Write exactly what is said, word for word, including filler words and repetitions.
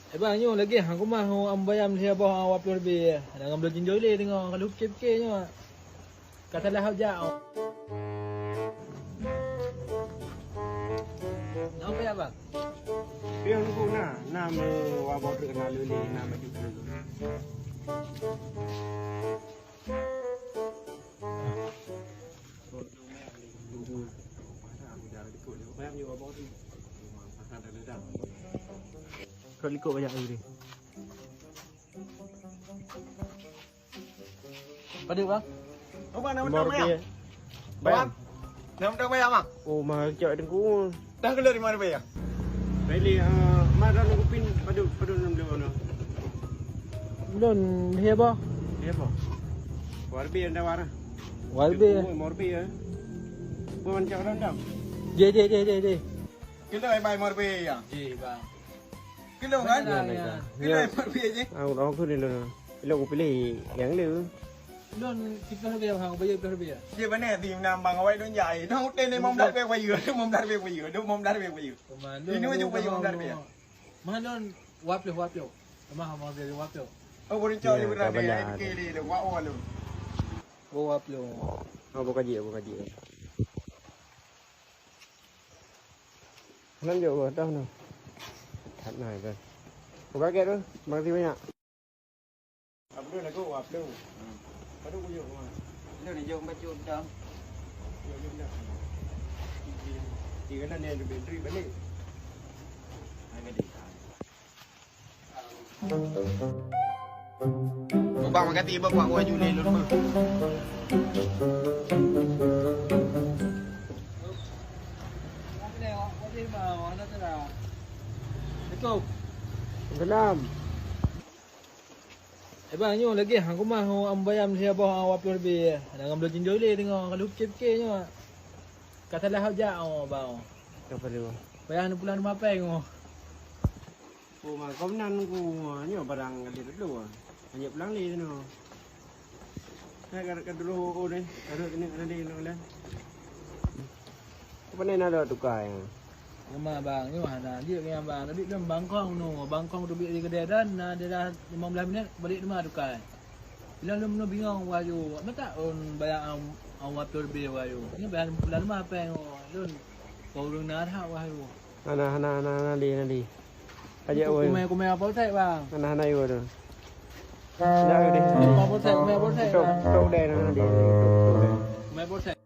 Eh bang, nyoe lagèe hang kumah ho am bayam lhèe boh awak ploh leubeh. Hana ngon bloe jinjoi lé teungoh ka lheueh pike-pike nyoe. Ka salah hok jak. Nyoe pih abang. Pion ku na, na meuwa boh treuk na lulé, na maju treuk. Kau likot banyak hari ni. Pada bang? Oh, bang, nama Mor dia? Bayam. Bang, nama dia bayam, bang? Oh, mah cak dengku. Dah keluar di mana bayam? Beli, ah, mana nak kupin padu, padu enam puluh mana? Lôn lhèe boh. Lhèe boh. Warbi anda warah. Warbi. Warbi ya. Bukan cak rendam. Jeh, jeh, jeh, jeh, jeh. Kilo ai bai Morbe ya. Jeh, bang. Kilo kan? Ya, ya. Kilo ai Morbe je. Ah, udah aku ni dulu. Kilo aku pilih yang lu. Lôn tiga lebih bang, bayar tiga lebih ya. Dia mana di menambang awak dong jai. Dong hotel ni mau belah bek bayu, dong mau belah bek bayu, dong mau belah bek bayu. Ini wajib bayu mau belah bek. Mah lôn waploh, waploh. Mah mau beli waploh. Oh, boleh cari berani. Kili lu, wak wak lu. Waploh. Oh, buka ji, buka ji. Nang jok bah dah nang. That na kan. Buka gate tu, makasih banyak. Abdul lagu, Abdul. Baru ku jok rumah. Lu ni jok baju dah. Jok jok dah. Tiga dah ni ada bateri balik. Agak deh. Bang, makati bak buat baju lé lôn mah. Assalamualaikum. Salam. Eh bang, nyoe lagèe hang kumah ho am bayam lhèe boh awak ploh leubeh. Hana ngon bloe jinjoi lé teungoh ka lheueh pike-pike nyoe. Ka salah hok jak oh bang. Ka perlu. Payah neupulang teuma pèng oh. Oh, ma, kau meunan ku, nyoe barang ka lheueh teuh. Hanya pulang lé nyoe. Hai ka, ka dulu oh deh, ka dulu kena ada deh nyoe lah. Apa ni nak ada tukar ya? Nama bang, nyoe hana jeuet nyan bang. Tadi kan bangkong nyoe, bangkong tu beli di kedai dan na dia dah lima belas minit balik rumah tukar. Bila lôn nyoe bingong wahyu, mata on bayar am, am waktu lebih wahyu. Ni bayar bulan lima apa yang lôn. Kau urang na hak wahyu. Hana, hana, hana, hana di, hana di. Aja woi. Kumai, kumai apa utai bang? Hana, hana yo tu. Dah yo deh. Apa utai, kumai apa utai? Tok, tok deh, hana di. Tok, tok deh. Kumai apa utai?